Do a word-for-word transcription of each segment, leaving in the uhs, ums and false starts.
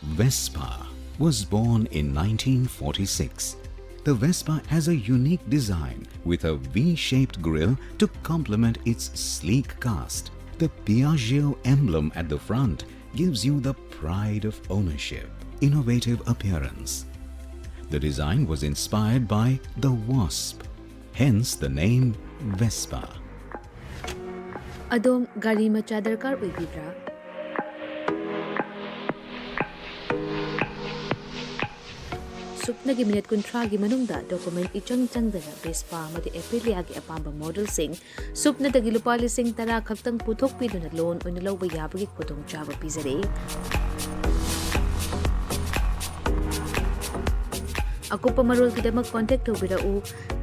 Vespa was born in nineteen forty-six. The Vespa has a unique design with a V-shaped grille to complement its sleek cast. The Piaggio emblem at the front gives you the pride of ownership, innovative appearance. The design was inspired by the wasp, hence the name Vespa. ꯑꯗꯣꯝ ꯒꯥꯔꯤ ꯃꯆꯥ ꯗꯔꯀꯥꯔ ꯑꯣꯏꯕꯤꯕ꯭ꯔꯥ? ꯁꯨꯞꯅꯒꯤ minute ꯀꯨꯟꯊ꯭ꯔꯥꯒꯤ ꯃꯅꯨꯡꯗ document ꯏꯆꯪ ꯆꯪꯗꯅ Vespa ꯑꯃꯗꯤ ꯑꯦꯄ꯭ꯔꯤꯂꯤꯌꯥꯒꯤ ꯑꯄꯥꯝꯕ ꯃꯣꯗꯦꯜꯁꯤꯡ ꯁꯨꯞꯅꯗꯒꯤ ꯂꯨꯄꯥ ꯂꯤꯁꯤꯡ ꯇꯔꯥ ꯈꯛꯇꯪ ꯄꯨꯊꯣꯛꯄꯤꯗꯨꯅ ꯂꯣꯟ ꯑꯣꯏꯅ ꯂꯧꯕ ꯌꯥꯕꯒꯤ ꯈꯨꯗꯣꯡꯆꯥꯕ ꯄꯤꯖꯔꯤ꯫ ꯑꯀꯨꯞꯄ ꯃꯔꯣꯜꯒꯤꯗꯃꯛ ꯀꯣꯟꯇꯦꯛ ꯇꯧꯕꯤꯔꯛꯎ,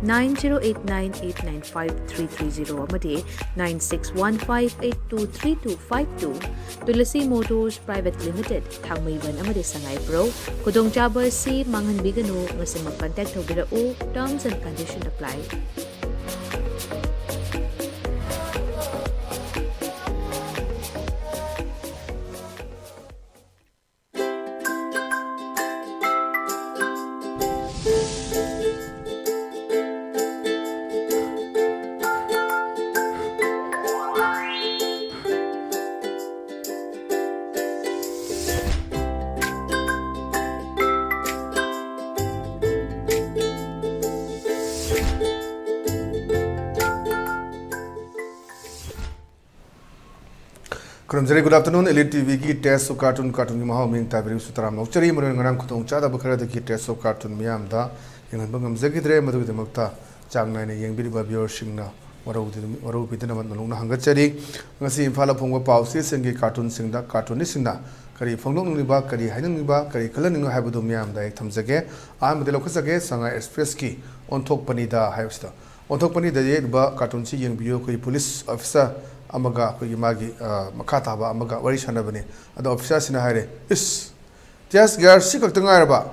nine zero eight nine eight nine five three three zero ꯑꯃꯗꯤ nine six one five eight two three two five two꯫ Tulsi motors private limited, Thangmeiban ꯑꯃꯗꯤ ꯁꯉꯥꯏꯄ꯭ꯔꯧ꯫ ꯈꯨꯗꯣꯡꯆꯥꯕ ꯑꯁꯤ ꯃꯥꯡꯍꯟꯕꯤꯒꯅꯨ, ꯉꯁꯤꯃꯛ ꯀꯟꯇꯦꯛ ꯇꯧꯕꯤꯔꯛꯎ꯫ Terms and condition apply꯫ ꯈꯨꯔꯨꯝꯖꯔꯤ꯫ Good afternoon, Elite T ꯚꯤꯒꯤ Taste of Cartoon, ꯀꯥꯔꯇꯨꯟꯒꯤ ꯃꯍꯥꯎ ꯃꯤꯠꯌꯦꯡ ꯇꯥꯕꯤꯔꯤꯕꯁꯨ ꯇꯔꯥꯝꯅ ꯑꯣꯛꯆꯔꯤ꯫ ꯃꯔꯨꯑꯣꯏꯅ ꯉꯔꯥꯡ ꯈꯨꯗꯣꯡꯆꯥꯗꯕ ꯈꯔꯗꯒꯤ Taste of Cartoon ꯃꯤꯌꯥꯝꯗ ꯌꯦꯡꯍꯟꯕ ꯉꯝꯖꯈꯤꯗ꯭ꯔꯦ꯫ ꯃꯗꯨꯒꯤꯗꯃꯛꯇ ꯆꯥꯡ ꯅꯥꯏꯅ ꯌꯦꯡꯕꯤꯔꯤꯕ viewerꯁꯤꯡꯅ ꯋꯥꯔꯧꯕꯤꯗ-, ꯋꯥꯔꯧꯕꯤꯗꯅꯕ ꯅꯧꯅ ꯍꯪꯒꯠꯆꯔꯤ꯫ ꯉꯁꯤ ꯏꯝꯐꯥꯜꯗ ꯐꯣꯡꯕ ꯄꯥꯎꯆꯦꯁꯤꯡꯒꯤ ꯀꯥꯔꯇꯨꯟꯁꯤꯡꯗ ꯀꯥꯔꯇꯨꯅꯤꯁꯁꯤꯡꯅ ꯀꯔꯤ ꯐꯣꯡꯗꯣꯛꯅꯤꯡꯂꯤꯕ, ꯀꯔꯤ ꯍꯥꯏꯅꯤꯡꯂꯤꯕ, ꯀꯔꯤ ꯈꯜꯍꯟꯅꯤꯡꯂꯤꯕ ꯍꯥꯏꯕꯗꯨ ꯃꯤꯌꯥꯝꯗ ꯑꯩ ꯊꯝꯖꯒꯦ꯫ ꯑꯍꯥꯟꯕꯗ ꯂꯧꯈꯠꯆꯒꯦ, ꯁꯉꯥꯏ ꯑꯦꯛꯁꯄ꯭ꯔꯦꯁꯀꯤ ꯑꯣꯟꯊꯣꯛꯄꯅꯤꯗ ꯍꯥꯏꯕꯁꯤꯗ꯫ ꯑꯣꯟꯊꯣꯛꯄꯅꯤꯗ ꯌꯦꯛꯂꯤꯕ ꯀꯥꯔꯇꯨꯟꯁꯤ ꯌꯦꯡꯕꯤꯌꯨ꯫ ꯑꯩꯈꯣꯏ ꯄꯨꯂꯤꯁ ꯑꯣꯐꯤꯁꯥꯔ ꯑꯃꯒ ꯑꯩꯈꯣꯏꯒꯤ ꯃꯥꯒꯤ, ꯑ, ꯃꯈꯥ ꯇꯥꯕ ꯑꯃꯒ ꯋꯥꯔꯤ ꯁꯥꯟꯅꯕꯅꯤ꯫ ꯑꯗꯣ ꯑꯣꯐꯤꯁꯥꯔꯁꯤꯅ ꯍꯥꯏꯔꯦ, "ꯏꯁ, ꯇꯤꯌꯥꯔ ꯒ꯭ꯌꯥꯁ ꯁꯤ ꯈꯛꯇ ꯉꯥꯏꯔꯕ?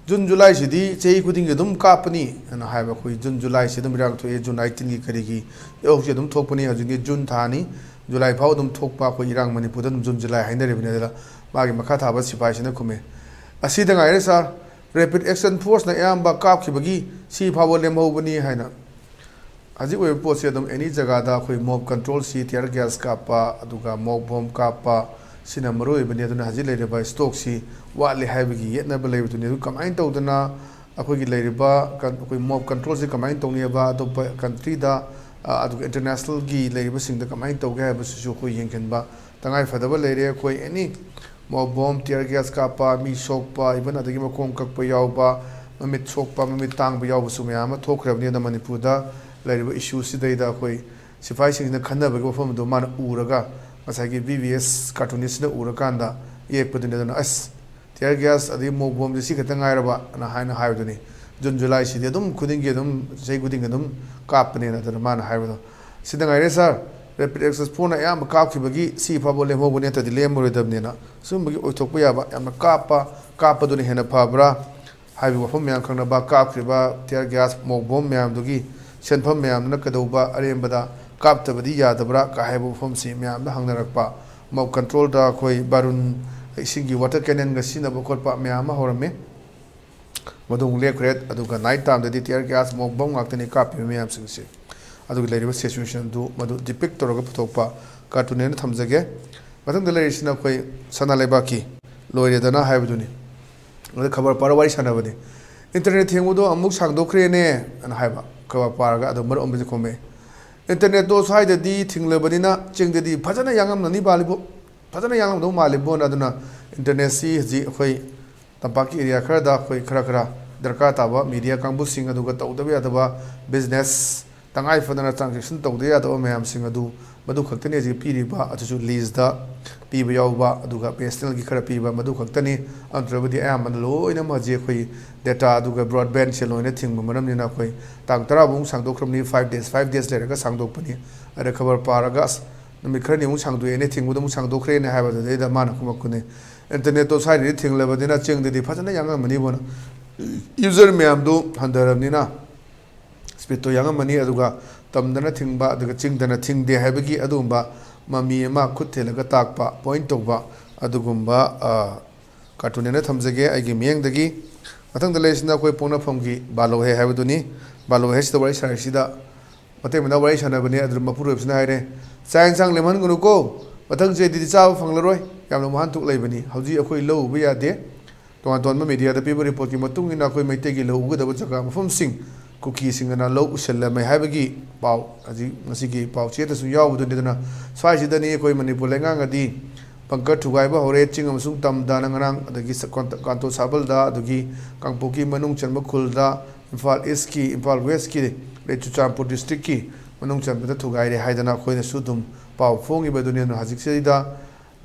ꯖꯨꯟ ꯖꯨꯂꯥꯏꯁꯤꯗꯤ ꯆꯍꯤ ꯈꯨꯗꯤꯡꯒꯤ ꯑꯗꯨꯝ ꯀꯥꯞꯄꯅꯤ" ꯑꯅ ꯍꯥꯏꯕ꯫ ꯑꯩꯈꯣꯏ ꯖꯨꯟ ꯖꯨꯂꯥꯏꯁꯤ ꯑꯗꯨꯝ ꯏꯔꯥꯡ ꯊꯣꯛꯑꯦ, ꯖꯨꯟ ꯑꯩꯠꯇꯤꯟꯒꯤ ꯀꯔꯤꯒꯤ ꯍꯧꯖꯤꯛ ꯑꯗꯨꯝ ꯊꯣꯛꯄꯅꯤ꯫ ꯍꯧꯖꯤꯛꯇꯤ ꯖꯨꯟ ꯊꯥꯅꯤ, ꯖꯨꯂꯥꯏ ꯐꯥꯎ ꯑꯗꯨꯝ ꯊꯣꯛꯄ꯫ ꯑꯩꯈꯣꯏ ꯏꯔꯥꯡ ꯃꯅꯤꯄꯨꯔꯗ ꯑꯗꯨꯝ ꯖꯨꯟ ꯖꯨꯂꯥꯏ ꯍꯥꯏꯅꯔꯤꯕꯅꯤ꯫ ꯑꯗꯨꯗ ꯃꯥꯒꯤ ꯃꯈꯥ ꯊꯥꯕ ꯁꯤꯐꯥꯏꯁꯤꯅ ꯈꯨꯝꯃꯦ, "ꯑꯁꯤꯗ ꯉꯥꯏꯔꯦ ꯁꯥꯔ, ꯔꯦꯄꯤꯗ ꯑꯦꯛꯁꯟ ꯐꯣꯔꯁꯅ ꯑꯌꯥꯝꯕ ꯀꯥꯞꯈꯤꯕꯒꯤ ꯁꯤ ꯐꯥꯎꯕ ꯂꯦꯝꯍꯧꯕꯅꯤ" ꯍꯥꯏꯅ꯫ ꯍꯧꯖꯤꯛ ꯑꯣꯏꯕ ꯄꯣꯠꯁꯦ ꯑꯗꯨꯝ ꯑꯦꯅꯤ ꯖꯒꯥꯗ ꯑꯩꯈꯣꯏ ꯃꯣꯕ ꯀꯟꯇ꯭ꯔꯣꯜꯁꯤ ꯇꯤꯌꯔ ꯒ꯭ꯌꯥꯁ ꯀꯥꯞꯄ, ꯑꯗꯨꯒ ꯃꯣꯕ ꯕꯣꯝ ꯀꯥꯞꯄ, ꯁꯤꯅ ꯃꯔꯨ ꯑꯣꯏꯕꯅꯤ꯫ ꯑꯗꯨꯅ ꯍꯧꯖꯤꯛ ꯂꯩꯔꯤꯕ ꯏꯁꯇꯣꯛꯁꯤ ꯋꯥꯠꯂꯤ ꯍꯥꯏꯕꯒꯤ ꯌꯦꯠꯅꯕ ꯂꯩꯕꯗꯨꯅꯤ꯫ ꯑꯗꯨ ꯀꯃꯥꯏꯅ ꯇꯧꯗꯅ ꯑꯩꯈꯣꯏꯒꯤ ꯂꯩꯔꯤꯕ ꯀꯟ-, ꯑꯩꯈꯣꯏ ꯃꯣꯕ ꯀꯟꯇ꯭ꯔꯣꯜꯁꯤ ꯀꯃꯥꯏꯅ ꯇꯧꯅꯤ ꯍꯥꯏꯕ, ꯑꯇꯣꯞꯄ ꯀꯟꯇ꯭ꯔꯤꯗ, ꯑ, ꯑꯗꯨꯒ ꯏꯟꯇꯔꯅꯦꯁꯅꯦꯜꯒꯤ ꯂꯩꯔꯤꯕꯁꯤꯡꯗ ꯀꯃꯥꯏꯅ ꯇꯧꯒꯦ ꯍꯥꯏꯕꯁꯤꯁꯨ ꯑꯩꯈꯣꯏ ꯌꯦꯡꯁꯤꯟꯕ ꯇꯉꯥꯏ ꯐꯗꯕ ꯂꯩꯔꯦ꯫ ꯑꯩꯈꯣꯏ ꯑꯦꯅꯤ ꯃꯣꯕ ꯕꯣꯝ, ꯇꯤꯌꯔ ꯒ꯭ꯌꯥꯁ ꯀꯥꯞꯄ, ꯃꯤ ꯁꯣꯛꯄ, ꯏꯚꯟ ꯑꯗꯒꯤ ꯃꯈꯣꯡ ꯀꯛꯄ ꯌꯥꯎꯕ, ꯃꯃꯤꯠ ꯁꯣꯛꯄ, ꯃꯃꯤꯠ ꯇꯥꯡꯕ ꯌꯥꯎꯕꯁꯨ ꯃꯌꯥꯝ ꯑꯃ ꯊꯣꯛꯈ꯭ꯔꯕꯅꯤ꯫ ꯑꯗꯣ ꯃꯅꯤꯄꯨꯔꯗ ꯂꯩꯔꯤꯕ ꯏꯁꯨꯁꯤꯗꯩꯗ ꯑꯩꯈꯣꯏ ꯁꯤꯐꯥꯏꯁꯤꯡꯁꯤꯅ ꯈꯟꯅꯕꯒꯤ ꯋꯥꯐꯝꯗꯣ ꯃꯥꯅ ꯎꯔꯒ, ꯉꯁꯥꯏꯒꯤ ꯚꯤ ꯚꯤ ꯑꯦꯁ ꯀꯥꯔꯇꯨꯅꯤꯁꯁꯤꯅ ꯎꯔꯀꯥꯟꯗ ꯌꯦꯛꯄꯗꯨꯅꯤ꯫ ꯑꯗꯨꯅ, "ꯑꯁ, ꯇꯤꯌꯔ ꯒ꯭ꯌꯥꯁ ꯑꯗꯒꯤ ꯃꯣꯕ ꯕꯣꯝꯁꯦ ꯁꯤ ꯈꯛꯇ ꯉꯥꯏꯔꯕ?" ꯑꯅ ꯍꯥꯏꯅ ꯍꯥꯏꯕꯗꯨꯅꯤ꯫ ꯖꯨꯟ ꯖꯨꯂꯥꯏꯁꯤꯗꯤ ꯑꯗꯨꯝ ꯈꯨꯗꯤꯡꯒꯤ, ꯑꯗꯨꯝ ꯆꯍꯤ ꯈꯨꯗꯤꯡꯒꯤ ꯑꯗꯨꯝ ꯀꯥꯞꯄꯅꯦꯅ ꯑꯗꯨꯅ ꯃꯥꯅ ꯍꯥꯏꯕꯗꯣ꯫ "ꯁꯤꯗ ꯉꯥꯏꯔꯦ ꯁꯥꯔ, ꯔꯦꯄꯤꯗ ꯑꯦꯛꯁꯟ ꯐꯣꯔꯁꯅ ꯑꯌꯥꯝꯕ ꯀꯥꯞꯈꯤꯕꯒꯤ ꯁꯤ ꯐꯥꯎꯕ ꯂꯦꯝꯍꯧꯕꯅꯦ, ꯅꯠꯇ꯭ꯔꯗꯤ ꯂꯦꯝꯃꯔꯣꯏꯗꯕꯅꯦꯅ" ꯁꯨꯝꯕꯒꯤ ꯑꯣꯏꯊꯣꯛꯄ ꯌꯥꯕ ꯌꯥꯝꯅ ꯀꯥꯞꯄ, ꯀꯥꯞꯄꯗꯨꯅ ꯍꯦꯟꯅ ꯐꯕ꯭ꯔꯥ ꯍꯥꯏꯕꯒꯤ ꯋꯥꯐꯝ ꯃꯌꯥꯝ ꯈꯪꯅꯕ, ꯀꯥꯞꯈ꯭ꯔꯤꯕ ꯇꯤꯌꯔ ꯒ꯭ꯌꯥꯁ, ꯃꯣꯕ ꯕꯣꯝ ꯃꯌꯥꯝꯗꯨꯒꯤ ꯁꯦꯟꯐꯝ ꯃꯌꯥꯝꯗꯨꯅ ꯀꯩꯗꯧꯕ ꯑꯔꯦꯝꯕꯗ ꯀꯥꯞꯇꯕꯗꯤ ꯌꯥꯗꯕ꯭ꯔꯥ ꯀ ꯍꯥꯏꯕ ꯋꯥꯐꯝꯁꯤ ꯃꯌꯥꯝꯗ ꯍꯪꯅꯔꯛꯄ꯫ ꯃꯣꯕ ꯀꯟꯇ꯭ꯔꯣꯜꯗ ꯑꯩꯈꯣꯏ ꯕꯥꯔꯨꯟ, ꯏꯁꯤꯡꯒꯤ ꯋꯥꯇꯔ ꯀꯦꯅꯟꯒ ꯁꯤꯖꯤꯟꯅꯕ ꯈꯣꯠꯄ ꯃꯌꯥꯝ ꯑꯃ ꯍꯧꯔꯝꯃꯤ꯫ ꯃꯗꯨ ꯑꯃꯨꯛ ꯂꯦꯞꯈ꯭ꯔꯦ꯫ ꯑꯗꯨꯒ night ꯇꯥꯏꯝꯗꯗꯤ tier gas, mop bomb ꯉꯥꯛꯇꯅꯤ ꯀꯥꯞꯄꯤꯕ ꯃꯌꯥꯝꯁꯤꯡꯁꯦ꯫ ꯑꯗꯨꯒꯤ ꯂꯩꯔꯤꯕ ꯁꯤꯆꯨꯋꯦꯁꯟ ꯑꯗꯨ ꯃꯗꯨ ꯗꯤꯄꯤꯛ ꯇꯧꯔꯒ ꯄꯨꯊꯣꯛꯄ ꯀꯥꯔꯇꯨꯟ ꯑꯣꯏꯅ ꯊꯝꯖꯒꯦ꯫ ꯃꯊꯪꯗ ꯂꯩꯔꯤꯁꯤꯅ ꯑꯩꯈꯣꯏ ꯁꯅꯥ ꯂꯩꯕꯥꯛꯀꯤ ꯂꯣꯏꯔꯦꯗꯅ ꯍꯥꯏꯕꯗꯨꯅꯤ꯫ ꯑꯗ ꯈꯕꯔ ꯄꯥꯔ ꯋꯥꯔꯤ ꯁꯥꯟꯅꯕꯅꯤ꯫ "ꯏꯟꯇꯔꯅꯦꯠ ꯊꯤꯡꯕꯗꯣ ꯑꯃꯨꯛ ꯁꯥꯡꯗꯣꯛꯈ꯭ꯔꯦꯅꯦ" ꯑꯅ ꯍꯥꯏꯕ꯫ ꯈꯕꯔ ꯄꯥꯔꯒ ꯑꯗꯨꯝ ꯃꯔꯨꯞ ꯑꯃꯁꯨ ꯈꯨꯝꯃꯦ, "ꯏꯟꯇꯔꯅꯦꯠꯇꯣ ꯁ꯭ꯋꯥꯏꯗꯗꯤ ꯊꯤꯡꯂꯕꯅꯤꯅ ꯆꯤꯡꯗꯗꯤ ꯐꯖꯅ ꯌꯥꯡꯉꯝꯅꯅꯤ ꯃꯥꯜꯂꯤꯕꯣ, ꯐꯖꯅ ꯌꯥꯡꯉꯝꯗꯧ ꯃꯥꯜꯂꯤꯕꯣꯅ"꯫ ꯑꯗꯨꯅ ꯏꯟꯇꯔꯅꯦꯠꯁꯤ ꯍꯧꯖꯤꯛ ꯑꯩꯈꯣꯏ ꯇꯝꯄꯥꯛꯀꯤ ꯑꯦꯔꯤꯌꯥ ꯈꯔꯗ ꯑꯩꯈꯣꯏ ꯈꯔ ꯈꯔ ꯗꯔꯀꯥꯔ ꯇꯥꯕ ꯃꯤꯗꯤꯌꯥ ꯀꯥꯡꯕꯨꯁꯤꯡ, ꯑꯗꯨꯒ ꯇꯧꯗꯕ ꯌꯥꯗꯕ ꯕꯤꯖꯤꯅꯦꯁ, ꯇꯉꯥꯏ ꯐꯗꯅ ꯇ꯭ꯔꯥꯟꯖꯦꯛꯁꯟ ꯇꯧꯗ ꯌꯥꯗꯕ ꯃꯌꯥꯝꯁꯤꯡ ꯑꯗꯨ ꯃꯗꯨ ꯈꯛꯇꯅꯤ ꯍꯧꯖꯤꯛ ꯄꯤꯔꯤꯕ꯫ ꯑꯗꯨꯁꯨ ꯂꯤꯖꯇ ꯄꯤꯕ ꯌꯥꯎꯕ, ꯑꯗꯨꯒ ꯕꯤ ꯑꯦꯁ ꯑꯦꯟ ꯑꯦꯜꯒꯤ ꯈꯔ ꯄꯤꯕ, ꯃꯗꯨ ꯈꯛꯇꯅꯤ꯫ ꯑꯗꯨ ꯅꯠꯇ꯭ꯔꯕꯗꯤ ꯑꯌꯥꯝꯕꯅ ꯂꯣꯏꯅꯃꯛ ꯍꯧꯖꯤꯛ ꯑꯩꯈꯣꯏ ꯗꯦꯇꯥ ꯑꯗꯨꯒ ꯕ꯭ꯔꯣꯗꯕꯦꯟꯁꯦ ꯂꯣꯏꯅ ꯊꯤꯡꯕ ꯃꯔꯝꯅꯤꯅ ꯑꯩꯈꯣꯏ ꯇꯥꯡ ꯇꯔꯥ ꯐꯥꯎ ꯁꯥꯡꯗꯣꯛꯈ꯭ꯔꯕꯅꯤ, ꯐꯥꯏꯚ ꯗꯦꯖ, ꯐꯥꯏꯚ ꯗꯦꯖ ꯂꯩꯔꯒ ꯁꯥꯡꯗꯣꯛꯄꯅꯤ꯫ ꯑꯗ ꯈꯕꯔ ꯄꯥꯔꯒ, "ꯑꯁ, ꯅꯨꯃꯤꯠ ꯈꯔꯅꯤ ꯑꯃꯨꯛ ꯁꯥꯡꯗꯣꯛꯑꯦꯅꯦ, ꯊꯤꯡꯕꯗꯣ ꯑꯃꯨꯛ ꯁꯥꯡꯗꯣꯛꯈ꯭ꯔꯦꯅꯦ" ꯍꯥꯏꯕꯗꯨꯗꯩꯗ ꯃꯥꯅ ꯈꯨꯝꯃꯛꯄꯅꯦ, "ꯏꯟꯇꯔꯅꯦꯠꯇꯣ ꯁ꯭ꯋꯥꯏꯗꯗꯤ ꯊꯤꯡꯂꯕꯅꯤꯅ ꯆꯤꯡꯗꯗꯤ ꯐꯖꯅ ꯌꯥꯡꯉꯝꯃꯅꯤꯕꯣꯅ꯫ ꯌꯨꯖꯔ ꯃꯌꯥꯝꯗꯨ ꯍꯟꯊꯔꯕꯅꯤꯅ ꯁ꯭ꯄꯤꯠꯇꯣ ꯌꯥꯡꯉꯝꯃꯅꯤ, ꯑꯗꯨꯒ ꯇꯝꯗꯅ ꯊꯤꯡꯕ, ꯑꯗꯨꯒ ꯆꯤꯡꯗꯅ ꯊꯤꯡꯗꯦ ꯍꯥꯏꯕꯒꯤ ꯑꯗꯨꯒꯨꯝꯕ ꯃꯃꯤ ꯑꯃ ꯈꯨꯠ ꯊꯤꯜꯂꯒ ꯇꯥꯛꯄ, ꯄꯣꯏꯟꯠ ꯇꯧꯕ, ꯑꯗꯨꯒꯨꯝꯕ ꯀꯥꯔꯇꯨꯟꯅꯦꯅ ꯊꯝꯖꯒꯦ ꯑꯩꯒꯤ ꯃꯤꯠꯌꯦꯡꯗꯒꯤ꯫ ꯃꯊꯪꯗ ꯂꯩꯔꯤꯁꯤꯅ ꯑꯩꯈꯣꯏ ꯄꯣꯛꯅꯐꯝꯒꯤ ꯕꯥꯂꯣ ꯍꯦ ꯍꯥꯏꯕꯗꯨꯅꯤ꯫ ꯕꯥꯂꯣ ꯍꯦꯁꯤꯗ ꯋꯥꯔꯤ ꯁꯥꯔꯤꯁꯤꯗ ꯃꯇꯩ ꯃꯅꯥꯎ ꯋꯥꯔꯤ ꯁꯥꯟꯅꯕꯅꯦ꯫ ꯑꯗꯨꯗ ꯃꯄꯨꯔꯣꯏꯕꯁꯤꯅ ꯍꯥꯏꯔꯦ, "ꯆꯥꯛ ꯌꯦꯟꯁꯥꯡ ꯂꯦꯝꯍꯟꯒꯅꯨꯀꯣ, ꯃꯊꯪ ꯆꯍꯤꯗꯗꯤ ꯆꯥꯕ ꯐꯪꯂꯔꯣꯏ, ꯌꯥꯝꯅ ꯋꯥꯍꯟꯊꯣꯛ ꯂꯩꯕꯅꯤ꯫ ꯍꯧꯖꯤꯛ ꯑꯩꯈꯣꯏ ꯂꯧ ꯎꯕ ꯌꯥꯗꯦ꯫ ꯇꯣꯉꯥꯟ ꯇꯣꯉꯥꯟꯕ ꯃꯦꯗꯤꯌꯥꯗ ꯄꯤꯕ ꯔꯤꯄꯣꯔꯠꯀꯤ ꯃꯇꯨꯡ ꯏꯟꯅ ꯑꯩꯈꯣꯏ ꯃꯩꯇꯩꯒꯤ ꯂꯧ ꯎꯒꯗꯕ ꯖꯒꯥ ꯃꯐꯝꯁꯤꯡ ꯀꯨꯀꯤꯁꯤꯡꯅ ꯂꯧ ꯎꯁꯜꯂꯝꯃꯦ" ꯍꯥꯏꯕꯒꯤ ꯄꯥꯎ ꯍꯧꯖꯤꯛ ꯉꯁꯤꯒꯤ ꯄꯥꯎ ꯆꯦꯗꯁꯨ ꯌꯥꯎꯕꯗꯨꯅꯤ꯫ ꯑꯗꯨꯅ ꯁ꯭ꯋꯥꯏꯁꯤꯗꯅꯤ ꯑꯩꯈꯣꯏ ꯃꯅꯤꯄꯨꯔ ꯂꯩꯉꯥꯛꯅꯗꯤ ꯕꯪꯀꯔ ꯊꯨꯒꯥꯏꯕ ꯍꯧꯔꯦ꯫ ꯆꯤꯡ ꯑꯃꯁꯨꯡ ꯇꯝꯗꯅ ꯉꯔꯥꯡ, ꯑꯗꯒꯤ ꯁ-, ꯀꯥꯟꯇꯣ-, ꯀꯥꯟꯇꯣ ꯁꯥꯕꯜꯗ, ꯑꯗꯒꯤ ꯀꯥꯡꯄꯣꯛꯀꯤ ꯃꯅꯨꯡ ꯆꯟꯕ ꯈꯨꯜꯗ, ꯏꯝꯐꯥꯜ ꯏꯁꯀꯤ, ꯏꯝꯐꯥꯜ ꯋꯦꯁꯀꯤ, ꯑꯗꯩ ꯆꯨꯔꯆꯥꯟꯄꯨꯔ ꯗꯤꯁꯇ꯭ꯔꯤꯛꯀꯤ ꯃꯅꯨꯡ ꯆꯟꯕꯗ ꯊꯨꯒꯥꯏꯔꯦ ꯍꯥꯏꯗꯅ ꯑꯩꯈꯣꯏꯅꯁꯨ ꯑꯗꯨꯝ ꯄꯥꯎ ꯐꯣꯡꯉꯤꯕ ꯑꯗꯨꯅꯤ꯫ ꯑꯗꯨꯅ ꯍꯧꯖꯤꯛꯁꯤꯗ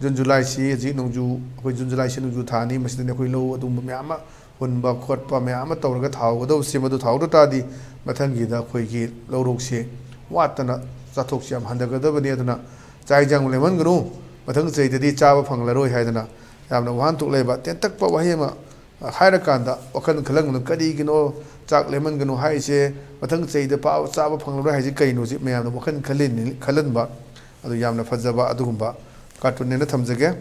ꯖꯨꯟ ꯖꯨꯂꯥꯏꯁꯤ, ꯍꯧꯖꯤꯛ ꯅꯣꯡꯖꯨ, ꯑꯩꯈꯣꯏ ꯖꯨꯟ ꯖꯨꯂꯥꯏꯁꯤ ꯅꯣꯡꯖꯨ ꯊꯥꯅꯤ꯫ ꯃꯁꯤꯗꯅꯤ ꯑꯩꯈꯣꯏ ꯂꯧ ꯑꯗꯨꯒꯨꯝꯕ ꯃꯌꯥꯝ ꯑꯃ ꯍꯨꯟꯕ ꯈꯣꯠꯄ ꯃꯌꯥꯝ ꯑꯃ ꯇꯧꯔꯒ ꯊꯥꯍꯧꯒꯗꯧꯕꯁꯦ, ꯃꯗꯨ ꯊꯥꯍꯧꯗ ꯇꯥꯔꯗꯤ ꯃꯊꯪꯒꯤꯗ ꯑꯩꯈꯣꯏꯒꯤ ꯂꯧꯔꯣꯛꯁꯦ ꯋꯥꯠꯇꯅ ꯆꯥꯊꯣꯛꯁꯦ ꯌꯥꯝ ꯍꯟꯊꯒꯗꯕꯅꯤ꯫ ꯑꯗꯨꯅ ꯆꯥꯛ ꯏꯟꯖꯥꯡ ꯂꯦꯝꯍꯟꯒꯅꯨ, ꯃꯊꯪ ꯆꯍꯤꯗꯗꯤ ꯆꯥꯕ ꯐꯪꯂꯔꯣꯏ ꯍꯥꯏꯗꯅ ꯌꯥꯝꯅ ꯋꯥꯍꯟꯊꯣꯛ ꯂꯩꯕ ꯇꯦꯟꯇꯛꯄ ꯋꯥꯍꯩ ꯑꯃ ꯍꯥꯏꯔꯀꯥꯟꯗ ꯋꯥꯈꯜ ꯈꯜꯍꯟꯒꯅꯨ꯫ ꯀꯔꯤꯒꯤꯅꯣ ꯆꯥꯛ ꯂꯦꯝꯍꯟꯒꯅꯨ ꯍꯥꯏꯔꯤꯁꯦ? ꯃꯊꯪ ꯆꯍꯤꯗ ꯄꯥ-, ꯆꯥꯕ ꯐꯪꯂꯔꯣꯏ ꯍꯥꯏꯁꯦ ꯀꯩꯅꯣ? ꯁꯤ ꯃꯌꯥꯝꯅ ꯋꯥꯈꯜ ꯈꯜꯍꯟ-, ꯈꯜꯍꯟꯕ ꯑꯗꯨ ꯌꯥꯝꯅ ꯐꯖꯕ ꯑꯗꯨꯒꯨꯝꯕ ꯀꯥꯔꯇꯨꯟꯅꯦꯅ ꯊꯝꯖꯒꯦ꯫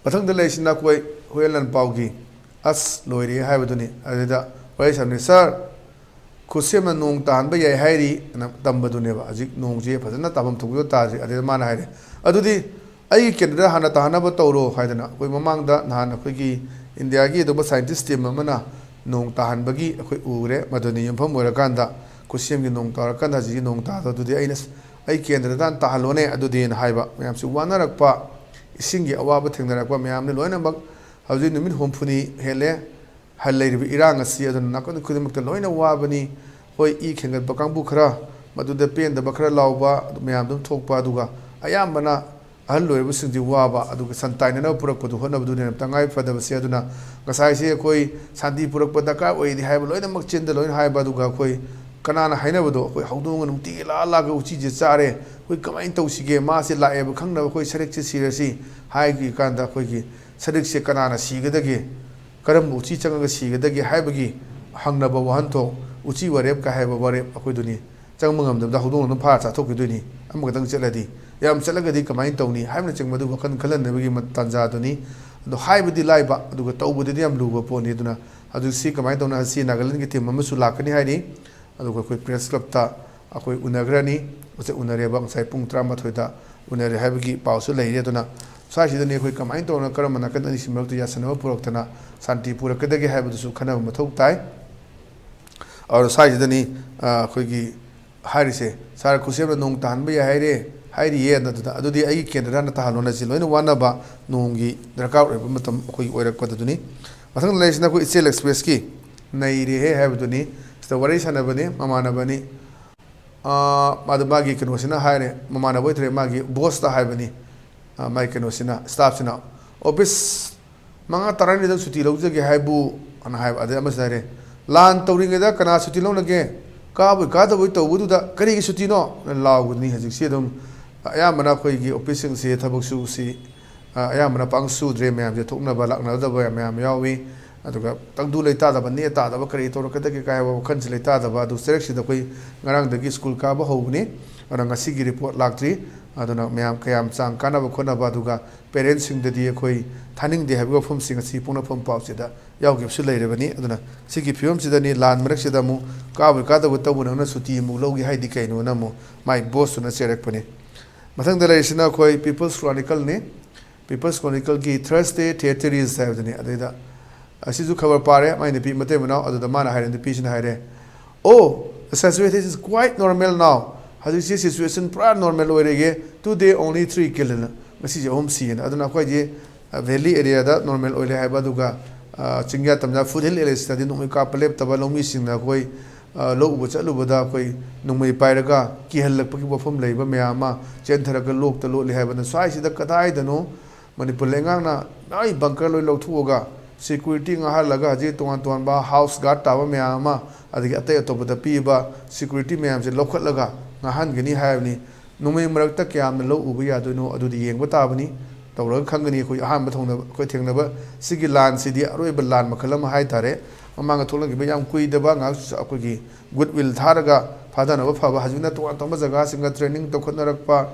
ꯃꯊꯪꯗ ꯂꯩꯔꯤꯁꯤꯅ ꯑꯩꯈꯣꯏ ꯍꯨꯌꯦꯟ ꯂꯥꯟꯄꯥꯎꯒꯤ "ꯑꯁ ꯂꯣꯏꯔꯦ" ꯍꯥꯏꯕꯗꯨꯅꯤ꯫ ꯑꯗꯨꯗ ꯋꯥꯔꯤ ꯁꯥꯟꯅꯩ, "ꯁꯥꯔ, ꯈꯨꯠꯁꯦꯝꯅ ꯅꯣꯡ ꯇꯥꯍꯟꯕ ꯌꯥꯏ ꯍꯥꯏꯔꯤ" ꯑꯅ ꯇꯝꯕꯗꯨꯅꯦꯕ꯫ ꯍꯧꯖꯤꯛ ꯅꯣꯡꯁꯦ ꯐꯖꯅ ꯇꯥꯐꯝ ꯊꯣꯛꯄꯗꯣ ꯇꯥꯗ꯭ꯔꯤ꯫ ꯑꯗꯨꯗ ꯃꯥꯅ ꯍꯥꯏꯔꯦ, "ꯑꯗꯨꯗꯤ ꯑꯩꯒꯤ ꯀꯦꯟꯗ꯭ꯔꯗ ꯍꯥꯟꯅ ꯇꯥꯍꯟꯅꯕ ꯇꯧꯔꯣ" ꯍꯥꯏꯗꯅ꯫ ꯑꯩꯈꯣꯏ ꯃꯃꯥꯡꯗ ꯅꯍꯥꯟ ꯑꯩꯈꯣꯏꯒꯤ ꯏꯟꯗꯤꯌꯥꯒꯤ ꯑꯗꯨꯒꯨꯝꯕ ꯁꯥꯏꯟꯇꯤꯁ ꯇꯤꯝ ꯑꯃꯅ ꯅꯣꯡ ꯇꯥꯍꯟꯕꯒꯤ ꯑꯩꯈꯣꯏ ꯎꯔꯦ꯫ ꯃꯗꯨꯅ ꯌꯨꯝꯐꯝ ꯑꯣꯏꯔꯀꯥꯟꯗ ꯈꯨꯠꯁꯦꯝꯒꯤ ꯅꯣꯡ ꯇꯥꯔꯀꯥꯟꯗ ꯍꯧꯖꯤꯛꯀꯤ ꯅꯣꯡ ꯇꯥꯗꯣ ꯑꯗꯨꯗꯤ ꯑꯩꯅ, "ꯑꯩ ꯀꯦꯟꯗ꯭ꯔꯗ ꯍꯥꯟꯅ ꯇꯥꯍꯜꯂꯣꯅꯦ" ꯑꯗꯨꯗꯤꯅ ꯍꯥꯏꯕ꯫ ꯃꯌꯥꯝꯁꯤ ꯋꯥꯅꯔꯛꯄ, ꯏꯁꯤꯡꯒꯤ ꯑꯋꯥꯕ ꯊꯦꯡꯅꯔꯛꯄ ꯃꯌꯥꯝꯅ ꯂꯣꯏꯅꯃꯛ ꯍꯧꯖꯤꯛ ꯅꯨꯃꯤꯠ ꯍꯨꯝꯐꯨꯅꯤ ꯍꯦꯜꯂꯦ꯫ ꯍꯜ ꯂꯩꯔꯤꯕ ꯏꯔꯥꯡ ꯑꯁꯤ ꯑꯗꯨꯅ ꯅꯥꯀꯟ ꯈꯨꯗꯤꯡꯃꯛꯇ ꯂꯣꯏꯅ ꯋꯥꯕꯅꯤ꯫ ꯍꯣꯏ, ꯏ ꯈꯦꯡꯒꯠꯄ ꯀꯥꯡꯕꯨ ꯈꯔ, ꯃꯗꯨꯗ ꯄꯦꯟꯗꯕ ꯈꯔ ꯂꯥꯎꯕ, ꯑꯗꯨ ꯃꯌꯥꯝ ꯑꯗꯨꯝ ꯊꯣꯛꯄ, ꯑꯗꯨꯒ ꯑꯌꯥꯝꯕꯅ ꯑꯍꯜ ꯑꯣꯏꯔꯕꯁꯤꯡꯁꯤ ꯋꯥꯕ, ꯑꯗꯨꯒ ꯁꯟ ꯇꯥꯏꯅꯅꯕ ꯄꯨꯔꯛꯄꯗꯨ ꯍꯣꯠꯅꯕꯗꯨꯅ ꯌꯥꯝ ꯇꯉꯥꯏ ꯐꯗꯕꯁꯦ꯫ ꯑꯗꯨꯅ ꯉꯁꯥꯏꯁꯦ ꯑꯩꯈꯣꯏ ꯁꯥꯟꯇꯤ ꯄꯨꯔꯛꯄ ꯗꯔꯀꯥꯔ ꯑꯣꯏꯔꯤ ꯍꯥꯏꯕ ꯂꯣꯏꯅꯃꯛ ꯆꯤꯟꯗ ꯂꯣꯏꯅ ꯍꯥꯏꯕ, ꯑꯗꯨꯒ ꯑꯩꯈꯣꯏ ꯀꯅꯥꯅ ꯍꯥꯏꯅꯕꯗꯣ, ꯑꯩꯈꯣꯏ ꯍꯧꯗꯣꯡꯅ ꯅꯨꯡꯇꯤꯒꯤ ꯂꯥꯛꯑ ꯂꯥꯛꯑꯒ ꯎꯆꯤꯁꯦ ꯆꯥꯔꯦ, ꯑꯩꯈꯣꯏ ꯀꯃꯥꯏꯅ ꯇꯧꯁꯤꯒꯦ? ꯃꯥꯁꯦ ꯂꯥꯛꯑꯦꯕ ꯈꯪꯅꯕ ꯑꯩꯈꯣꯏ ꯁꯔꯤꯛꯁꯦ ꯁꯤꯔꯁꯤ ꯍꯥꯏꯈꯤ ꯀꯥꯟꯗ ꯑꯩꯈꯣꯏꯒꯤ ꯁꯔꯤꯛꯁꯦ ꯀꯅꯥꯅ ꯁꯤꯒꯗꯒꯦ? ꯀꯔꯝꯕ ꯎꯆꯤ ꯆꯪꯉꯒ ꯁꯤꯒꯗꯒꯦ ꯍꯥꯏꯕꯒꯤ ꯍꯪꯅꯕ ꯋꯥꯍꯟꯊꯣꯛ, ꯎꯆꯤ ꯋꯥꯔꯦꯞ ꯀꯥꯏ ꯍꯥꯏꯕ ꯋꯥꯔꯦꯞ ꯑꯩꯈꯣꯏꯗꯨꯅꯤ꯫ ꯆꯪꯕ ꯉꯝꯗꯕꯗ ꯍꯧꯗꯣꯡ ꯑꯗꯨꯝ ꯐꯥꯔ ꯆꯥꯊꯣꯛꯈꯤꯗꯣꯏꯅꯤ, ꯑꯃꯈꯛꯇꯪ ꯆꯠꯂꯗꯤ꯫ ꯌꯥꯝ ꯆꯠꯂꯒꯗꯤ ꯀꯃꯥꯏꯅ ꯇꯧꯅꯤ ꯍꯥꯏꯕꯅꯆꯤꯡꯕꯗꯨ ꯋꯥꯈꯜ ꯈꯜꯍꯟꯅꯕꯒꯤ ꯃ-, ꯇꯥꯟꯖꯥꯗꯨꯅꯤ꯫ ꯑꯗꯣ ꯍꯥꯏꯕꯗꯤ ꯂꯥꯏꯕ, ꯑꯗꯨꯒ ꯇꯧꯕꯗꯗꯤ ꯌꯥꯝ ꯂꯨꯕ ꯄꯣꯠꯅꯤ꯫ ꯑꯗꯨꯅ ꯍꯧꯖꯤꯛꯁꯤ ꯀꯃꯥꯏꯅ ꯇꯧꯅ, ꯉꯁꯤ ꯅꯥꯒꯥꯂꯦꯟꯒꯤ team ꯑꯃꯁꯨ ꯂꯥꯛꯀꯅꯤ ꯍꯥꯏꯔꯤ꯫ ꯑꯗꯨꯒ ꯑꯩꯈꯣꯏ press clubꯇ ꯑꯩꯈꯣꯏ ꯎꯅꯈ꯭ꯔꯅꯤ꯫ ꯉꯁꯥꯏ ꯎꯅꯔꯦꯕ, ꯉꯁꯥꯏ ꯄꯨꯡ ꯇꯔꯥꯃꯥꯊꯣꯏꯗ ꯎꯅꯔꯦ ꯍꯥꯏꯕꯒꯤ ꯄꯥꯎꯁꯨ ꯂꯩꯔꯦ꯫ ꯑꯗꯨꯅ ꯁ꯭ꯋꯥꯏꯁꯤꯗꯅꯤ ꯑꯩꯈꯣꯏ ꯀꯃꯥꯏꯅ ꯇꯧꯅ, ꯀꯔꯝꯕ ꯅꯥꯀꯟ ꯑꯅꯤꯁꯤ ꯃꯔꯛꯇ ꯌꯥꯁꯟꯅꯕ ꯄꯨꯔꯛꯇꯅ ꯁꯥꯟꯇꯤ ꯄꯨꯔꯛꯀꯗꯒꯦ ꯍꯥꯏꯕꯗꯨꯁꯨ ꯈꯟꯅꯕ ꯃꯊꯧ ꯇꯥꯏ꯫ ꯑꯗꯨ ꯁ꯭ꯋꯥꯏꯁꯤꯗꯅꯤ, ꯑ, ꯑꯩꯈꯣꯏꯒꯤ ꯍꯥꯏꯔꯤꯁꯦ, ꯁꯥꯔ ꯈꯨꯠꯁꯦꯝꯅ ꯅꯣꯡ ꯇꯥꯍꯟꯕ ꯌꯥꯏ ꯍꯥꯏꯔꯦ, ꯍꯥꯏꯔꯤꯌꯦ, ꯑꯗꯨꯗ, ꯑꯗꯨꯗꯤ ꯑꯩꯒꯤ ꯀꯦꯟꯗ꯭ꯔꯗ ꯍꯥꯟꯅ ꯇꯥꯍꯜꯂꯣꯅ, ꯁꯤ ꯂꯣꯏꯅ ꯋꯥꯅꯕ ꯅꯣꯡꯒꯤ ꯗꯔꯀꯥꯔ ꯑꯣꯏꯕ ꯃꯇꯝ ꯑꯩꯈꯣꯏꯒꯤ ꯑꯣꯏꯔꯛꯄꯗꯨꯅꯤ꯫ ꯃꯊꯪꯗ ꯂꯩꯔꯤꯁꯤꯅ ꯑꯩꯈꯣꯏ ꯏꯆꯦꯜ Expressꯀꯤ ꯅꯩꯔꯦꯍꯦ ꯍꯥꯏꯕꯗꯨꯅꯤ꯫ ꯁꯤꯗ ꯋꯥꯔꯤ ꯁꯥꯟꯅꯕꯅꯤ, ꯃꯃꯥꯟꯅꯕꯅꯤ꯫ ꯑꯥ, ꯃꯥꯗꯣ ꯃꯥꯒꯤ ꯀꯩꯅꯣꯁꯤꯅ ꯍꯥꯏꯔꯦ, ꯃꯃꯥꯟꯅꯕ ꯑꯣꯏꯗ꯭ꯔꯦ, ꯃꯥꯒꯤ bossꯇ ꯍꯥꯏꯕꯅꯤ꯫ ꯑꯥ, ꯃꯥꯒꯤ ꯀꯩꯅꯣꯁꯤꯅ, staffꯁꯤꯅ, "Office ꯃꯉꯥ ꯇꯔꯥꯅꯤꯗꯪ ꯁꯨꯇꯤ ꯂꯧꯖꯒꯦ ꯍꯥꯏꯕꯨ?" ꯑꯅ ꯍꯥꯏꯕ꯫ ꯑꯗꯩ ꯑꯃꯁꯤꯅ ꯍꯥꯏꯔꯦ, "ꯂꯥꯟ ꯇꯧꯔꯤꯉꯩꯗ ꯀꯅꯥ ꯁꯨꯇꯤ ꯂꯧꯅꯒꯦ? ꯀꯥꯕꯣꯏ ꯀꯥꯗꯕꯣꯏ ꯇꯧꯕꯗꯨꯗ ꯀꯔꯤꯒꯤ ꯁꯨꯇꯤꯅꯣ?" ꯑꯅ ꯂꯥꯎꯕꯗꯨꯅꯤ꯫ ꯍꯧꯖꯤꯛꯁꯤ ꯑꯗꯨꯝ ꯑꯌꯥꯝꯕꯅ ꯑꯩꯈꯣꯏꯒꯤ officeꯁꯤꯡꯁꯤ ꯊꯕꯛ ꯁꯨꯕꯁꯤ ꯑ, ꯑꯌꯥꯝꯕꯅ ꯄꯥꯡ ꯁꯨꯗ꯭ꯔꯦ꯫ ꯃꯌꯥꯝꯁꯦ ꯊꯣꯛꯅꯕ ꯂꯥꯛꯅꯗꯕ ꯌꯥꯝ, ꯃꯌꯥꯝ ꯌꯥꯎꯏ꯫ ꯑꯗꯨꯒ ꯇꯪꯗꯨ ꯂꯩꯇꯥꯗꯕ, ꯅꯦ ꯇꯥꯗꯕ, ꯀꯔꯤ ꯇꯧꯔꯛꯀꯗꯒꯦ ꯀꯥꯏ ꯍꯥꯏꯕ ꯋꯥꯈꯜꯁꯦ ꯂꯩꯇꯥꯗꯕ꯫ ꯑꯗꯨ ꯆꯩꯔꯛꯁꯤꯗ ꯑꯩꯈꯣꯏ ꯉꯔꯥꯡꯗꯒꯤ school ꯀꯥꯕ ꯍꯧꯕꯅꯤ꯫ ꯑꯗꯨꯅ ꯉꯁꯤꯒꯤ report ꯂꯥꯛꯇ꯭ꯔꯤ꯫ ꯑꯗꯨꯅ ꯃꯌꯥꯝ ꯀꯌꯥꯝ ꯆꯥꯡ ꯀꯥꯟꯅꯕ ꯈꯣꯠꯅꯕ, ꯑꯗꯨꯒ parentꯁꯤꯡꯗꯗꯤ ꯑꯩꯈꯣꯏ ꯊꯥꯅꯤꯡꯗꯦ ꯍꯥꯏꯕꯒꯤ ꯋꯥꯐꯝꯁꯤꯡ ꯑꯁꯤ ꯄꯣꯛꯅꯐꯝ ꯄꯥꯎꯆꯦꯗ ꯌꯥꯎꯈꯤꯕꯁꯨ ꯂꯩꯔꯕꯅꯤ꯫ ꯑꯗꯨꯅ ꯁꯤꯒꯤ ꯐꯤꯕꯝꯁꯤꯗꯅꯤ ꯂꯥꯟ ꯃꯔꯛꯁꯤꯗ ꯑꯃꯨꯛ ꯀꯥꯕꯣꯏ ꯀꯥꯗꯕꯣꯏ ꯇꯧꯕ ꯅꯪꯅ ꯁꯨꯇꯤ ꯑꯃꯨꯛ ꯂꯧꯒꯦ ꯍꯥꯏꯗꯤ ꯀꯩꯅꯣꯅ ꯑꯃꯨꯛ ꯃꯥꯏ bossꯇꯨꯅ ꯆꯩꯔꯛꯄꯅꯤ꯫ ꯃꯊꯪꯗ ꯂꯩꯔꯤꯁꯤꯅ ꯑꯩꯈꯣꯏ People's Chronicleꯅꯤ꯫ People's Chronicleꯒꯤ Thursday Theateries ꯍꯥꯏꯕꯗꯨꯅꯤ꯫ ꯑꯗꯩꯗ ꯑꯁꯤꯁꯨ ꯈꯕꯔ ꯄꯥꯔꯦ, ꯃꯥꯏ ꯅꯨꯄꯤ ꯃꯇꯩ ꯃꯅꯥꯎ꯫ ꯑꯗꯨꯗ ꯃꯥꯅ ꯍꯥꯏꯔꯦ, ꯅꯨꯄꯤꯁꯤꯅ ꯍꯥꯏꯔꯦ, "Oh, the situation is quite normal now." ꯍꯧꯖꯤꯛꯁꯤ situation ꯄꯨꯔꯥ normal ꯑꯣꯏꯔꯦꯌꯦ꯫ "Today only three killed" ꯑꯅ, ꯉꯁꯤꯁꯦ ꯑꯍꯨꯝ ꯁꯤꯌꯦꯅ꯫ ꯑꯗꯨꯅ ꯑꯩꯈꯣꯏꯗꯤ, ꯑ, valley areaꯗ normal ꯑꯣꯏꯔꯦ ꯍꯥꯏꯕ, ꯑꯗꯨꯒ, ꯑ, ꯆꯤꯡꯌꯥ ꯇꯝꯌꯥ foothill areasꯇꯗꯤ ꯅꯣꯡꯃꯩ ꯀꯥꯞꯄ ꯂꯦꯞꯇꯕ, ꯂꯧꯃꯤꯁꯤꯡꯅ ꯑꯩꯈꯣꯏ ꯑ, ꯂꯧ ꯎꯕ ꯆꯠꯂꯨꯕꯗ ꯑꯩꯈꯣꯏ ꯅꯣꯡꯃꯩ ꯄꯥꯏꯔꯒ ꯀꯤꯍꯜꯂꯛꯄꯒꯤ ꯋꯥꯐꯝ ꯂꯩꯕ ꯃꯌꯥꯝ ꯑꯃ, ꯆꯦꯟꯊꯔꯒ ꯂꯣꯛꯇ ꯂꯣꯠꯂꯤ ꯍꯥꯏꯕꯅ꯫ ꯁ꯭ꯋꯥꯏꯁꯤꯗ ꯀꯗꯥꯏꯗꯅꯣ ꯃꯅꯤꯄꯨꯔ ꯂꯩꯉꯥꯛꯅ ꯅꯣꯏ bunker ꯂꯣꯏ ꯂꯧꯊꯣꯛꯑꯒ security ꯉꯥꯛꯍꯜꯂꯒ ꯍꯧꯖꯤꯛ ꯇꯣꯉꯥꯟ ꯇꯣꯉꯥꯟꯕ house guard ꯇꯥꯕ ꯃꯌꯥꯝ ꯑꯃ, ꯑꯗꯒꯤ ꯑꯇꯩ ꯑꯇꯣꯞꯄꯗ ꯄꯤꯕ security ꯃꯌꯥꯝꯁꯦ ꯂꯧꯈꯠꯂꯒ ꯉꯥꯛꯍꯟꯒꯅꯤ ꯍꯥꯏꯕꯅꯤ꯫ ꯅꯣꯡꯃꯩ ꯃꯔꯛꯇ ꯀꯌꯥꯝꯅ ꯂꯧ ꯎꯕ ꯌꯥꯗꯣꯏꯅꯣ, ꯑꯗꯨꯗꯤ ꯌꯦꯡꯕ ꯇꯥꯕꯅꯤ꯫ ꯇꯧꯔꯒ ꯈꯪꯒꯅꯤ꯫ ꯑꯩꯈꯣꯏ ꯑꯍꯥꯟꯕ ꯊꯧꯅꯕ, ꯑꯩꯈꯣꯏ ꯊꯦꯡꯅꯕ ꯁꯤꯒꯤ ꯂꯥꯟꯁꯤꯗꯤ ꯑꯔꯣꯏꯕ ꯂꯥꯟ ꯃꯈꯜ ꯑꯃ ꯍꯥꯏ ꯇꯥꯔꯦ꯫ ꯃꯃꯥꯡꯗ ꯊꯣꯛꯂꯛꯈꯤꯕ ꯌꯥꯝ ꯀꯨꯏꯗꯕ ꯉꯥꯏꯍꯥꯛ ꯑꯩꯈꯣꯏꯒꯤ goodwill ꯊꯥꯔꯒ ꯐꯥꯊꯅꯕ ꯐꯕ, ꯍꯧꯖꯤꯛꯅ ꯇꯣꯉꯥꯟ ꯇꯣꯉꯥꯟꯕ ꯖꯒꯥꯁꯤꯡꯗ training ꯇꯧꯈꯠꯅꯔꯛꯄ,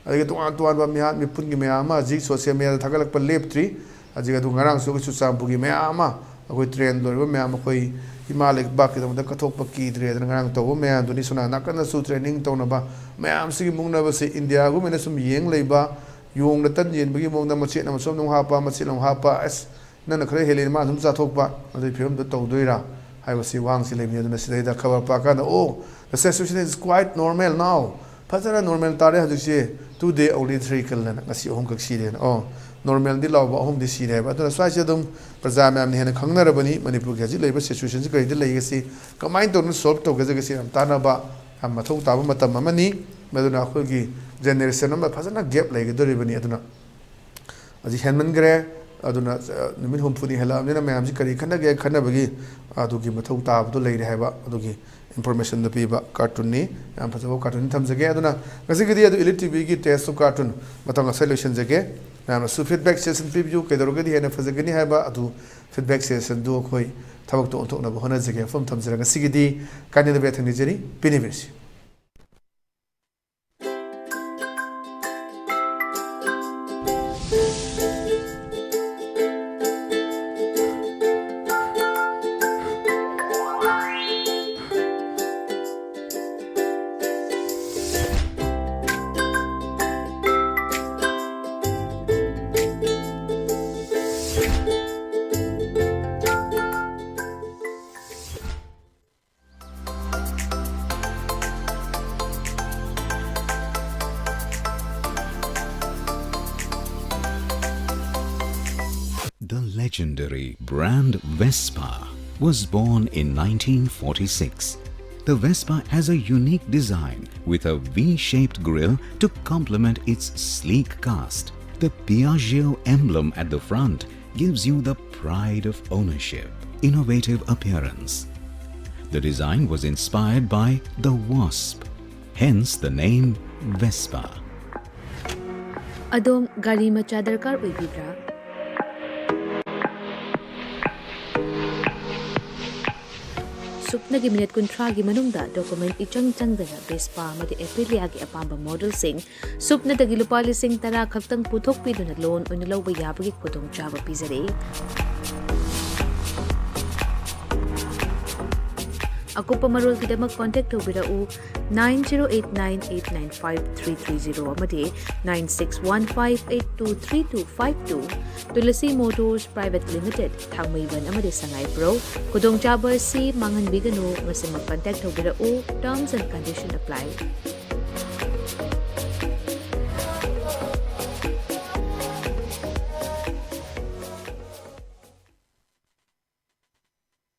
ꯑꯗꯒꯤ ꯇꯣꯉꯥꯟ ꯇꯣꯉꯥꯟꯕ ꯃꯤꯍꯥꯠ ꯃꯤꯄꯨꯟꯒꯤ ꯃꯌꯥꯝ ꯑꯃ ꯍꯧꯖꯤꯛ social media ꯗ ꯊꯥꯒꯠꯂꯛꯄ ꯂꯦꯞꯇ꯭ꯔꯤ꯫ ꯍꯧꯖꯤꯛ ꯑꯗꯨ ꯉꯔꯥꯡꯁꯨ ꯑꯩꯈꯣꯏ ꯆꯨꯔꯆꯥꯟꯄꯨꯔꯒꯤ ꯃꯌꯥꯝ ꯑꯃ ꯑꯩꯈꯣꯏ train ꯂꯣꯏꯔꯕ ꯃꯌꯥꯝ ꯑꯩꯈꯣꯏ ꯏꯃꯥ ꯂꯩꯕꯥꯛꯀꯤꯗꯃꯛꯇ ꯀꯠꯊꯣꯛꯄ ꯀꯤꯗ꯭ꯔꯦꯗꯅ ꯉꯔꯥꯡ ꯇꯧꯕ ꯃꯌꯥꯝꯗꯨꯅꯤ꯫ ꯁꯣꯝ ꯅꯥꯀꯟꯗꯁꯨ training ꯇꯧꯅꯕ ꯃꯌꯥꯝꯁꯤꯒꯤ ꯃꯨꯛꯅꯕꯁꯤ India ꯒꯨꯝꯕꯅ ꯁꯨꯝ ꯌꯦꯡ ꯂꯩꯕ, ꯌꯣꯡꯅ ꯇꯟ ꯌꯦꯟꯕꯒꯤ ꯃꯑꯣꯡꯗ ꯃꯆꯦꯠ ꯑꯃ ꯁꯣꯝꯗ ꯑꯃꯨꯛ ꯍꯥꯞꯄ, ꯃꯆꯦꯠ ꯑꯃꯨꯛ ꯍꯥꯞꯄ, ꯑꯁ, ꯅꯪꯅ ꯈꯔ ꯍꯦꯜꯂꯦ, ꯃꯥꯅ ꯁꯨꯝ ꯆꯥꯊꯣꯛꯄ, ꯑꯗꯨꯒꯤ ꯐꯤꯕꯝꯗ ꯇꯧꯗꯣꯏꯔꯥ ꯍꯥꯏꯕꯁꯤ ꯋꯥꯍꯪꯁꯤ ꯂꯩꯕꯅꯤ꯫ ꯑꯗꯨꯅ ꯁꯤꯗꯩꯗ ꯈꯕꯔ ꯄꯥꯀꯥꯟꯗ, "Oh, the situation is quite normal now." ꯐꯖꯅ normal ꯇꯥꯔꯦ ꯍꯧꯖꯤꯛꯁꯤ, "Today only three ꯀꯜꯂꯅ, ꯉꯁꯤ ꯑꯍꯨꯝꯈꯛ ꯁꯤꯔꯦꯅ"꯫ ꯑꯣ, normal ꯗꯤ ꯂꯥꯎꯕ ꯑꯍꯨꯝꯗꯤ ꯁꯤꯔꯦ ꯍꯥꯏꯕ꯫ ꯑꯗꯨꯅ ꯁ꯭ꯋꯥꯏꯁꯦ ꯑꯗꯨꯝ ꯄ꯭ꯔꯖꯥ ꯃꯌꯥꯝꯅ ꯍꯦꯟꯅ ꯈꯪꯅꯔꯕꯅꯤ ꯃꯅꯤꯄꯨꯔꯒꯤ ꯍꯧꯖꯤꯛ ꯂꯩꯔꯤꯕ situation ꯁꯤ ꯀꯔꯤꯗ ꯂꯩꯒꯦ, ꯁꯤ ꯀꯃꯥꯏꯅ ꯇꯧꯗꯅ solve ꯇꯧꯒꯗꯒꯦ, ꯁꯤ ꯌꯥꯝ ꯇꯥꯟꯅꯕ ꯌꯥꯝ ꯃꯊꯧ ꯇꯥꯕ ꯃꯇꯝ ꯑꯃꯅꯤ꯫ ꯃꯗꯨꯅ ꯑꯩꯈꯣꯏꯒꯤ generation ꯑꯃ ꯐꯖꯅ gap ꯂꯩꯒꯗꯧꯔꯤꯕꯅꯤ꯫ ꯑꯗꯨꯅ ꯍꯧꯖꯤꯛ ꯍꯦꯟꯃꯟꯈ꯭ꯔꯦ꯫ ꯑꯗꯨꯅ, ꯑ, ꯅꯨꯃꯤꯠ ꯍꯨꯝꯐꯨꯅꯤ ꯍꯦꯜꯂꯛꯑꯕꯅꯤꯅ ꯃꯌꯥꯝꯁꯤ ꯀꯔꯤ ꯈꯟꯅꯒꯦ, ꯈꯟꯅꯕꯒꯤ ꯑꯗꯨꯒꯤ ꯃꯊꯧ ꯇꯥꯕꯗꯣ ꯂꯩꯔꯦ ꯍꯥꯏꯕ ꯑꯗꯨꯒꯤ information ꯗꯨ ꯄꯤꯕ cartoon ꯅꯤ꯫ ꯌꯥꯝ ꯐꯖꯕ cartoon ꯅꯤ, ꯊꯝꯖꯒꯦ꯫ ꯑꯗꯨꯅ ꯉꯁꯤꯒꯤꯗꯤ ꯑꯗꯨ Elite TV ꯒꯤ Taste of Cartoon ꯃꯇꯥꯡ ꯑꯁꯤꯗ ꯂꯣꯏꯁꯤꯟꯖꯒꯦ꯫ ꯃꯌꯥꯝꯅꯁꯨ feedback session ꯄꯤꯕꯤꯌꯨ, ꯀꯩꯗꯧꯔꯒꯗꯤ ꯍꯦꯟꯅ ꯐꯖꯒꯅꯤ ꯍꯥꯏꯕ ꯑꯗꯨ feedback session ꯗꯨ ꯑꯩꯈꯣꯏ ꯊꯕꯛꯇ ꯑꯣꯟꯊꯣꯛꯅꯕ ꯍꯣꯠꯅꯖꯒꯦ꯫ ꯃꯐꯝ ꯊꯝꯖꯔꯦ꯫ ꯉꯁꯤꯒꯤꯗꯤ ꯀꯥꯏꯅꯗꯕ ꯌꯥꯊꯪ ꯅꯤꯖꯔꯤ꯫ ꯄꯤꯅꯤꯕꯤꯔꯁꯤ꯫ The legendary brand Vespa was born in nineteen forty-six. The Vespa has a unique design with a V-shaped grille to complement its sleek cast. The Piaggio emblem at the front gives you the pride of ownership, innovative appearance. The design was inspired by the wasp, hence the name Vespa. ꯑꯗꯣꯝ ꯒꯥꯔꯤ ꯃꯆꯥ ꯗꯔꯀꯥꯔ ꯑꯣꯏꯕꯤꯕ꯭ꯔꯥ? ꯁꯨꯞꯅꯒꯤ minute ꯀꯨꯟꯊ꯭ꯔꯥꯒꯤ ꯃꯅꯨꯡꯗ document ꯏꯆꯪ ꯆꯪꯗꯅ Vespa ꯑꯃꯗꯤ Aprilia ꯒꯤ ꯑꯄꯥꯝꯕ model ꯁꯤꯡ ꯁꯨꯞꯅꯗꯒꯤ ꯂꯨꯄꯥ ꯂꯤꯁꯤꯡ ꯇꯔꯥ ꯈꯛꯇꯪ ꯄꯨꯊꯣꯛꯄꯤꯗꯨꯅ loan ꯑꯣꯏꯅ ꯂꯧꯕ ꯌꯥꯕꯒꯤ ꯈꯨꯗꯣꯡꯆꯥꯕ ꯄꯤꯖꯔꯤ꯫ ꯑꯀꯨꯞꯄ ꯃꯔꯣꯜꯒꯤꯗꯃꯛ contact ꯇꯧꯕꯤꯔꯛꯎ nine zero eight nine eight nine five three three zero ꯑꯃꯗꯤ nine six one five eight two three two five two꯫ Tulasi Motors Private Limited, ꯊꯥꯡꯃꯩꯕꯟ ꯑꯃꯗꯤ ꯁꯉꯥꯏꯄ꯭ꯔꯧ꯫ ꯈꯨꯗꯣꯡꯆꯥꯕ ꯑꯁꯤ ꯃꯥꯡꯍꯟꯕꯤꯒꯅꯨ꯫ ꯉꯁꯤꯃꯛ contact ꯇꯧꯕꯤꯔꯛꯎ꯫ Terms and condition apply꯫